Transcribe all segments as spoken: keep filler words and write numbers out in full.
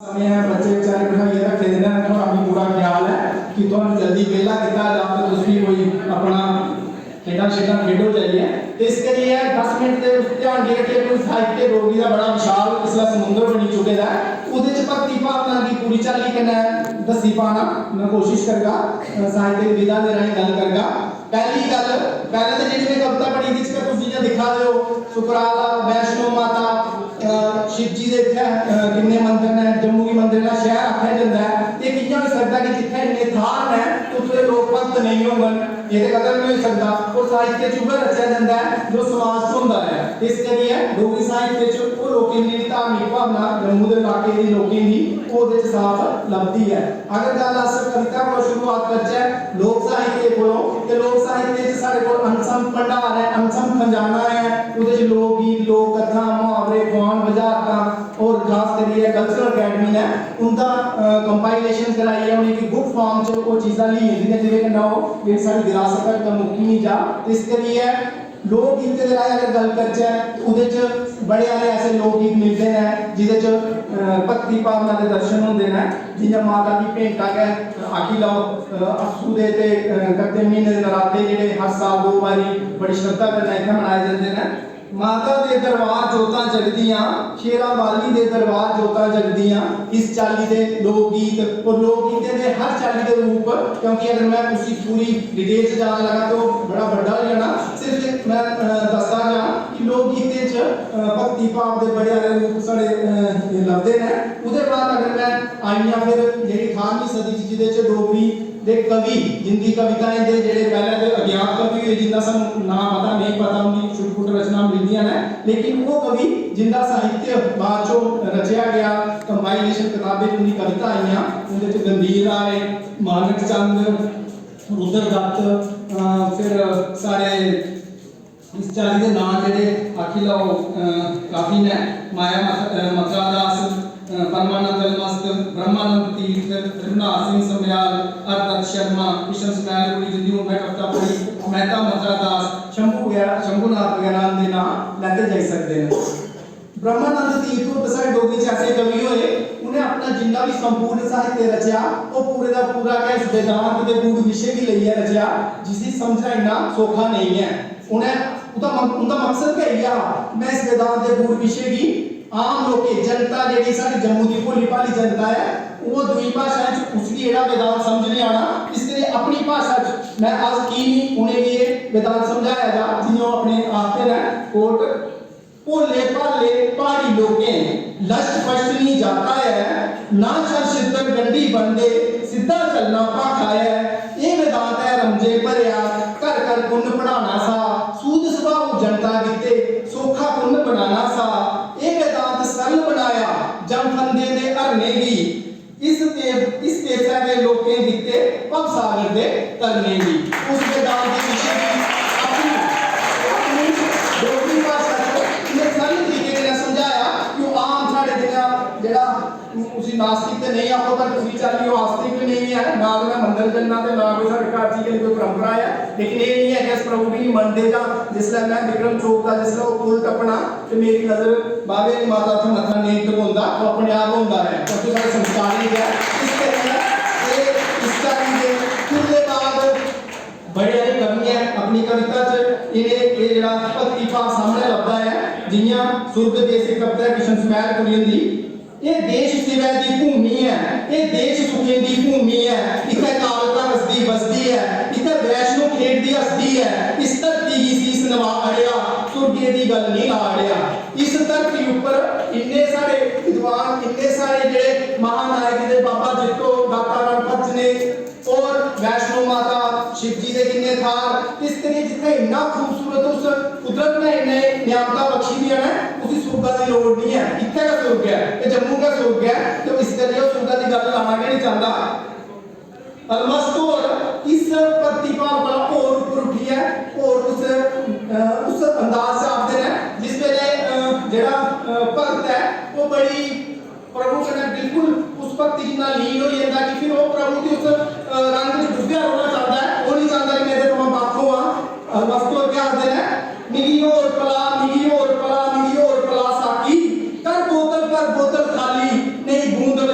समें ऐ, बच्चे बेचारे बठाइयै रक्खे दे न, थुआढ़ा बी पूरा ख्याल ऐ कि तुहानू जल्दी बेह्ला कीता जा ते तुस बी कोई अपना खेढां शेढां खेढो जाइयै। ते इस करियै दस मिनट दे उस ध्यान गी रक्खियै कोई साहित्य डोगरी दा बड़ा विशाल इसलै समुंदर बनी चुके दा ऐ, ओह्दे च भक्ति भावना गी पूरी चाल्ली कन्नै दस्सी पाना में कोशिश करगा। अ, साहित्य विधा दे राहें गल्ल करगा। पैह्ली गल्ल, पैह्लें ते जेह्ड़ी में कविता पढ़ी, एह्दे च गै तुस जि'यां दिक्खा दे ओ, सुकराला, वैष्णो माता, अ, शिव जी दे इत्थै, अ, किन्ने मंदर न, जम्मू गी मंदरें दा शैह्र आखेआ जंदा ऐ। ते कि'यां होई सकदा कि जित्थै इन्ने थाह्र न, उत्थै दे लोक भक्त नेईं होङन? एह् ते कदें बी नेईं होई सकदा। और साहित्य च उ'ऐ रचेआ जंदा ऐ जो समाज च होंदा ऐ। इस करियै डोगरी साहित्य च ओह् लोकें दी जेह्ड़ी धार्मिक भावना, जम्मू दे इलाके दे लोकें दी, ओह् ओह्दे च साफ लभदी ऐ। अगर गल्ल अस कविता कोला शुरुआत करचै, लोक साहित्य कोलों, ते लोक साहित्य च साढ़े कोल अनसम भंडार ऐ, अनसम खजाना ऐ। ओह्दे च लोक गीत, लोक कथा, मुहावरे, खुआन, बुझारतां और खास करियै कल्चरल अकैडमी ने उं'दा, अ, कंपाइलेशन कराइयै उ'नेंगी बुक फार्म च ओह् चीजां लेई जंदियां, जेह्दे कन्नै ओह् जेह्ड़ी साढ़ी विरासत ऐ, ओह् मुक्की निं जा। इस करियै लोक गीतें दे राहें अगर गल्ल करचै, ओह्दे च बड़े हारे ऐसे लोक गीत मिलदे न, जेह्दे च, अ, भक्ति भावना दे दर्शन होंदे न। जि'यां माता दी भेंटा गै आखी लैओ, अ, अस्सू दे ते, अ, कत्ते म्हीने दे नराते जेह्ड़े हर साल दो बारी बड़ी श्रद्धा कन्नै इत्थै मनाए जंदे न। माता दे दरबार जोतां जगदियां, शेरां वाली दे दरबार जोतां जगदियां, इस चाल्ली दे लोक गीत और लोक गीतें दे हर चाल्ली दे रूप, क्योंकि अगर में उसी पूरी डिटेल च जान लगा तो बड़ा बड्डा होई जाना। सिर्फ में, अ, दसदा जां कि लोक गीतें च, अ, भक्ति भाव दे बड़े हारे रूप साढ़े, अ, लभदे न। ओह्दे बाद अगर में आई जां फिर जेह्ड़ी ठारमीं सदी च, जेह्दे च डोगरी दे कवि, जिंदी कविताएं दे जेह्ड़े पैह्लें ते अज्ञात कवि होए, जिंदा सानूं नांऽ पता नेईं, पता उंदी छुटपुट रचनां मिलदियां न, लेकिन ओह् कवि जिंदा साहित्य बाद चों रचेआ गेआ, कंपाइलेशन कताबें च उंदी कविता आइयां, उंदे च गंभीर राय, मानक चंद, रुद्र दत्त, अ, फिर साढ़े इस चाल्ली दे नांऽ जेह्ड़े आखी लैओ, अ, काफी न। माया मथ-, अ, मथरा दास, अ, परमानंद अलमस्त, ब्रह्मानंद तीर्थ, रघुनाथ सिंह सम्याल, हरदत्त शर्मा, किशन सम्याल होर, जिंदी हून में कविता पढ़ी, मेहता मथरा दास, शंभू बगैरा, शंभूनाथ बगैरा दे नांऽ लैते जाई सकदे न। ब्रह्मानंद तीर्थ होर साढ़े डोगरी च ऐसे कवि होए, उ'नें अपना जिन्ना बी संपूर्ण साहित्य रचेआ, ओह् पूरे दा पूरा गै इस वेदांत दे गूढ़ विशे गी लेइयै रचेआ, जिसी समझना इन्ना सौखा नेईं ऐ। उ'नें, उं'दा म-, उं'दा मकसद गै इ'यै हा, में इस वेदांत दे गूढ़ विशे गी आम लोकें, जनता जेह्ड़ी साढ़ी जम्मू दी भोली भाली जनता ऐ, ओह् दूई भाशा च उसगी जेह्ड़ा वेदांत समझ निं आना, इस करियै अपनी भाशा च में अस की निं उ'नेंगी एह् वेदांत समझाया जा, जि'यां ओह् अपने आखदे न, quote, भोले भाले प्हाड़ी लोकें लश्ट फश्ट निं जाता ऐ, ना छल छित्तर गंढी बनदे, सिद्धा चलना भाखा ऐ। एह् वेदांत ऐ रमजे भरेआ, घर घर पुन्न पढ़ाना सा, सूद सभाऊ जनता गित्ते, सौखा पुन्न बनाना सा। एह् वेदांत सरल बनाया, जमफंदें दे हरने गी। इस ते-, इस देसै दे लोकें गित्ते भवसागर दे तरने गी। उस वेदांत दे विशे गी अपनी, अपनी डोगरी भाशा च इन्ने सरल तरीके कन्नै समझाया कि ओह् आम साढ़े जि'यां जेह्ड़ा उसी नास्तिक ते नेईं आखो, पर पूरी चाल्ली ओह् आस्तिक बी नेईं ऐ, ना ते में मंदर जन्ना ते ना कोई साढ़े घर च इ'यै कोई परंपरा ऐ। लेकिन एह् निं ऐ कि अस प्रभु गी निं मनदे, जां जिसलै में विक्रम चौक दा जिसलै ओह् पुल टप्पना ते मेरी नजर बाह्वे आह्ली माता उत्थै मत्था नेईं टकोंदा, ओह् अपने आप होंदा ऐ, क्योंकि साढ़े संस्कार ही गै इस करियै एह् इस चाल्ली दे। फिर ओह्दे बाद बड़े हारे कवियें अपनी कविता च इ'नें एह् जेह्ड़ा भक्ति भाव सामनै लभदा ऐ, जि'यां सुर्ग देस इक कविता ऐ किशन स्मैलपुरी हुंदी, एह् देश सिवै दी भूमि ऐ, एह् देश सुखें दी भूमि ऐ, इत्थै कालका रसदी बसदी ऐ, इत्थै वैष्णो खेढदी हसदी ऐ, इस धरती गी सीस नवा अड़ेआ, सुर्गे दी गल्ल निं ला अड़ेआ। इस धरती उप्पर इन्ने साढ़े विद्वान, इन्ने साढ़े जेह्ड़े महानायक दे बाबा जित्तो, दाता राम भज्जने, और वैष्णो माता, शिव जी दे किन्ने थाह्र, इस करियै जित्थै इन्ना खूबसूरत उस कुदरत ने इन्ने नियामतां बख्शी दियां न, उसी सुर्गा दी लोड़ निं ऐ, इत्थै गै सुर्ग ऐ, ते जम्मू गै सुर्ग ऐ, ते इस करियै ओह् सुर्गा दी गल्ल लाना गै निं चांह्दा। अलमस्त होर इस भक्ति भाव कोला होर उप्पर उट्ठियै होर उस, अ, उस अंदाज च आखदे न, जिस बेल्लै, अ, जेह्ड़ा, अ, भक्त ऐ, ओह् बड़ी प्रभु कन्नै बिल्कुल उस भक्ति च इन्ना लीन होई जंदा कि फिर ओह् प्रभु दी उस, अ, रंग च डुब्बेआ रौह्ना चांह्दा ऐ, ओह् निं चांह्दा कि में एह्दे थमां बक्ख होआं। अ, मस्त होर केह् आखदे न, "मिगी होर पला, मिगी होर पला, मिगी होर पला साकी, कर बोतल पर बोतल खाली, नेईं बूंद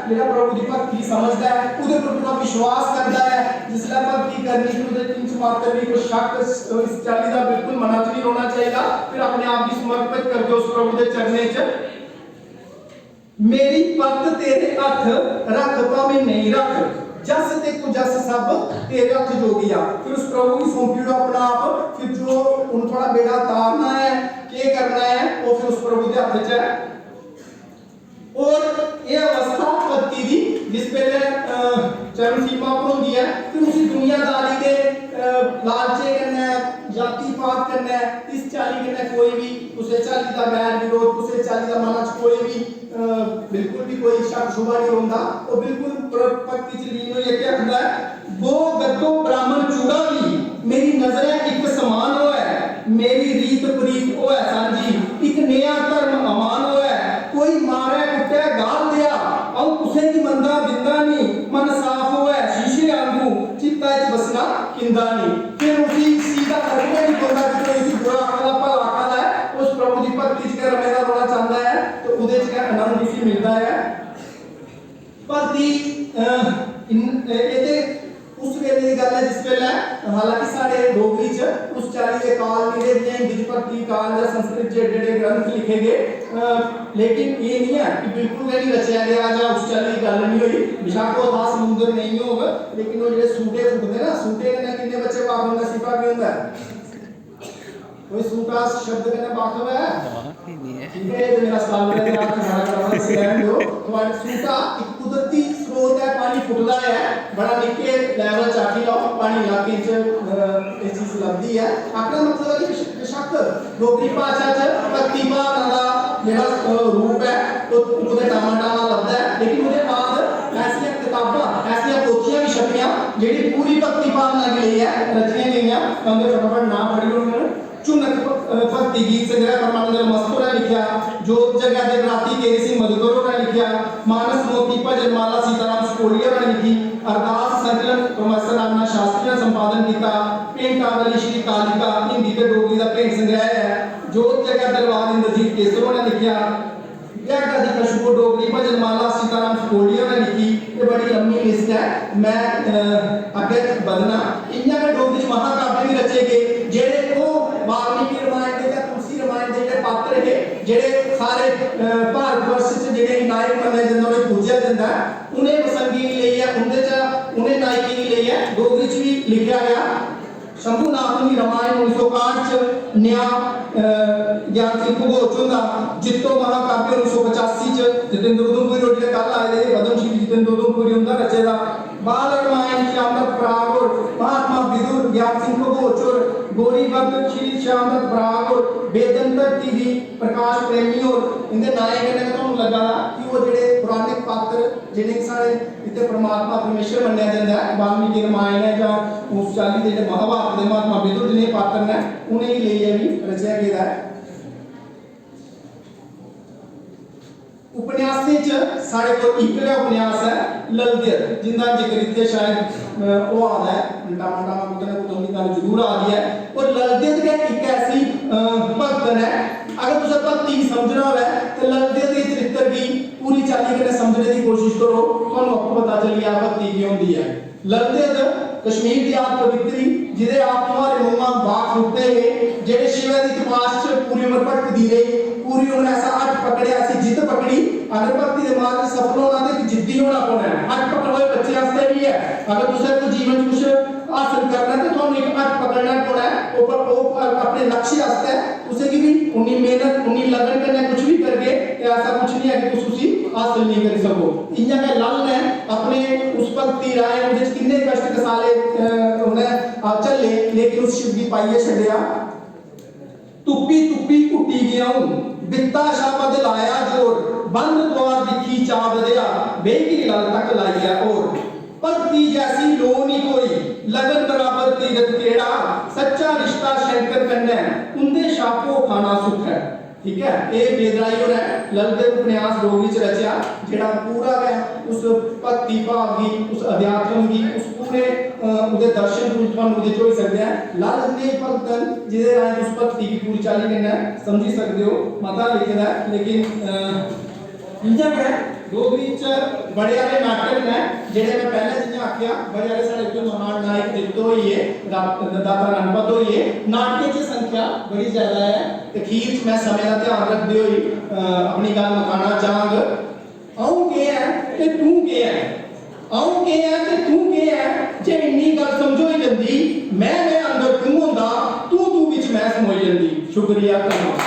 जेह्ड़ा प्रभु दी भक्ति गी समझदा ऐ, ओह्दे पर पूरा विश्वास करदा ऐ। जिसलै भक्ति करनी ते ओह्दे चिंत मात्र बी कोई शक्क इस चाल्ली दा बिल्कुल मना च निं रौह्ना चाहिदा। फिर अपने आप गी समर्पित करके उस प्रभु दे चरणें च, "मेरी पत्त तेरे हत्थ, रख भामें नेईं रख, जस ते कुजस सब तेरे हत्थ जोगिया।" फिर उस प्रभु गी सौंपी ओड़ो अपना आप। फिर जो हून थुआढ़ा बेड़ा तारना ऐ, केह् करना ऐ, ओह् फिर उस प्रभु दे हत्थ च ऐ। और एह् अवस्था भक्ति दी जिस बेल्लै, अ, चरम सीमा पर होंदी ऐ, फिर उसी दुनियादारी दे, अ, लालचे कन्नै, जाति पात कन्नै, इस चाल्ली कन्नै कोई बी कुसै चाल्ली दा बैर विरोध, कुसै चाल्ली दा मना च कोई बी, अ, बिल्कुल बी कोई शक शुबा निं रौंह्दा। ओह् बिल्कुल प्र-, भक्ति च लीन होइयै केह् आखदा ऐ, "गो गद्दो ब्राह्मण चूड़ा बी, मेरी नजरै इक समान होऐ, मेरी रीत प्रीत होऐ सांझी, इक नेहा धर्म अमान होऐ, कोई मारै कुट्टै गाल देआ, अ'ऊं कुसै दी मंदा बिंदा निं, मन साफ होऐ शीशे आंगू, चित्ता च बस्सना किंदा निं।" फिर उसी इस चीज दा फर्क गै निं पौंदा कि कोई उसी बुरा आखा दा, भला आखा दा ऐ, उस प्रभु दी भक्ति च गै रमे दा रौह्ना चांह्दा ऐ, ते ओह्दे च गै आनंद उसी मिलदा ऐ। भक्ति, अ, इन-, एह् ते उस बेले दी गल्ल ऐ जिस बेल्लै, हालांकि साढ़े डोगरी च उस चाल्ली दे काल निं रेह्, जि'यां हिंदी च भक्ति काल जां संस्कृत च एड्डे एड्डे ग्रंथ लिखे गे, अ, लेकिन एह् निं ऐ कि बिल्कुल गै निं रचेआ गेआ जां उस चाल्ली दी गल्ल निं होई। बेशक्क ओह् था समुंदर नेईं होग, लेकिन ओह् जेह्ड़े सूटे फुटदे ना, सूटे कन्नै किन्ने बच्चे पागल होंदे, सिपा केह् होंदा ऐ? कोई सूटा शब्द कन्नै वाकफ ऐ? वाकफ ही नहीं है। ठीक है, ये तो मेरा सवाल है, आप हमारा करवा से रहने दो। तो आज सूटा एक कुदरती स्रोत है, पानी फुटदा है, बड़ा निक्के लेवल च आखी लैओ, पानी इलाके च, अ, इस चीज लभदी है। आखने दा मतलब है कि बेश-, बेशक्क डोगरी भाशा च भक्ति भावना दा जेह्ड़ा, अ, रूप ऐ, ओह् कुतै टामा टामा लभदा ऐ, लेकिन ओह्दे बाद ऐसियां कताबां, ऐसियां पोथियां बी छपियां जेह्ड़ी पूरी भक्ति भावना गी लेइयै रचियां गेइयां। में उं'दे फटाफट नांऽ पढ़ी ओड़ङ। झुनक भ-, अ, भक्ति गीत संग्रह परमानंद मस्त होरें लिखेआ, जोत जगै दे बराती केहरी सिंह मधुकर होरें लिखेआ, मानस मोती भजन माला सीताराम सकोलिया होरें लिखी, अरदास संकलन प्रोफेसर रामनाथ शास्त्री ने संपादन किया, भेंटावली श्री कालिका हिंदी ते डोगरी दा भेंट संग्रह ऐ, जोत जगै दरबार इंद्रजीत केसर होरें लिखेआ, भ्यागा दी खुशबू डोगरी भजन माला सीताराम सकोलिया ने लिखी। एह् बड़ी लम्मी लिस्ट ऐ, में, अ, अग्गें बधना। इ'यां गै डोगरी च महाकाव्य बी रचे गे, जेह्ड़े ओह् वाल्मीकि रामायण दे जां तुलसी रामायण दे जेह्ड़े पात्र हे, जेह्ड़े सारे, अ, भारतवर्ष च जि'नेंगी नायक मन्नेआ जंदा, उ'नेंगी पूजेआ जंदा ऐ, उ'नें प्रसंगें गी लेइयै, उं'दे च उ'नें नायकें गी लेइयै डोगरी च बी लिखेआ गेआ। शंभुनाथ हुंदी रामायण उन्नी सौ काह्ट च, नेहा, अ, ज्ञान सिंह भगोच हुंदा जित्तो महाकाव्य उन्नी सौ पचासी च, जितेंद्र उधमपुरी होर जेह्ड़े कल आए दे हे, पद्म श्री जितेंद्र उधमपुरी हुंदा रचे दा, बाल रामायण श्याम दत्त बराग होर, महात्मा विदुर ज्ञान सिंह भगोच होर, गौरी भक्त श्री श्याम दत्त बराग होर, वेदन धरती दी प्रकाश प्रेमी होर, इं'दे नाएं कन्नै गै तुहानू लग्गा दा कि ओह् जेह्ड़े पुराने पात्र जि'नेंगी साढ़े इत्थै परमात्मा परमेश्वर मन्नेआ जंदा ऐ, वाल्मीकि रामायण ऐ जां उस चाल्ली दे जेह्ड़े महाभारत दे महात्मा विदुर जनेह् पात्र न, उ'नेंगी लेइयै बी रचेआ गेदा ऐ। उपन्यासें च साढ़े कोल इक गै उपन्यास ऐ ललदेद, जिंदा जिक्र इत्थै शायद, अ, होआ दा ऐ, टामा टामा कुतै ना कुतै उं'दी गल्ल जरूर आ दी ऐ। और ललदेद गै इक ऐसी, अ, भक्तन ऐ, अगर तुसें भक्ति गी समझना होऐ ते ललदेद दे चरित्र गी पूरी चाल्ली कन्नै समझने दी कोशिश करो, तुहानू आपूं पता चली जा भक्ति केह् होंदी ऐ। ललदेद कश्मीर दी आद कवित्री, जिदे आप तुम्हारे मुंहा बाग फूटते हैं, जेह्ड़े शिवै दी तपाश च पूरी उम्र भटकदी रेही, पूरी उम्र ऐसा हठ पकड़ेआ, ऐसी जिद्द पकड़ी, अगर भक्ति दे मार्ग च सफल होना ते इक जिद्दी होना पौना ऐ। हठ पकड़े होए बच्चे आस्तै बी ऐ, अगर तुसें कोई जीवन च कुछ हासल करना ते तुहानू इक हठ पकड़ना पौना ऐ, ओह् प-, ओह् प-, अपने लक्ष्य आस्तै तुसें गी बी उन्नी मेहनत, उन्नी लगन कन्नै कुछ बी करगे ते ऐसा कुछ निं ऐ कि तुस उसी हासल नेईं करी सको। इ'यां गै लल ने अपने उस भक्ति राहें ओह्दे च किन्ने कश्ट कसाले, अ, उ'नें, अ, झल्ले, लेकिन उस शिव गी पाइयै छड्डेआ। तुप्पी तुप्पी हुट्टी गेआ हूं, बित्ता शा बदलाया जोर, बंद द्वार दिक्खी चा बधेआ, बेही गेई लल तक लाइयै होर। भक्ति जैसी लो निं कोई, लगन बराबर तीरथ केह्ड़ा, सच्चा रिश्ता शैंकर कन्नै, उं'दे शा भो खाना सुख ऐ। ठीक ऐ, एह् बेदराई होरें ललदेद उपन्यास डोगरी च रचेआ, जेह्ड़ा पूरा गै उस भक्ति भाव गी, उस अध्यात्म गी, उस पूरे, अ, ओह्दे दर्शन रूप थुहानू ओह्दे च होई सकदे ऐ। लल जनेह् भक्त न, जेह्दे राहें तुस भक्ति गी पूरी चाल्ली कन्नै समझी सकदे ओ। मता लिखे दा ऐ, लेकिन, अ, इ'यां गै डोगरी च बड़े हारे नाटक न जेह्ड़े में पैह्लें जि'यां आखेआ, बड़े हारे साढ़े इत्थै महान नायक जित्तो होई गे, दा-, दाता रणपत होई गे। नाटकें च संख्या बड़ी ज्यादा ऐ। ते खीर च में समें दा ध्यान रखदे होई, अ, अपनी गल्ल मकाना चाहंग। अ'ऊं केह् ऐ ते तूं केह् ऐ? अ'ऊं केह् ऐ ते तूं केह् ऐ? जे इन्नी गल्ल समझोई जंदी, में, में अंदर तूं होंदा, तूं, तूं बिच में समोई जंदी। शुक्रिया, धन्नवाद।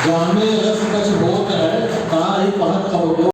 जाने रस कछ होत है, ताहि पहत कब हो।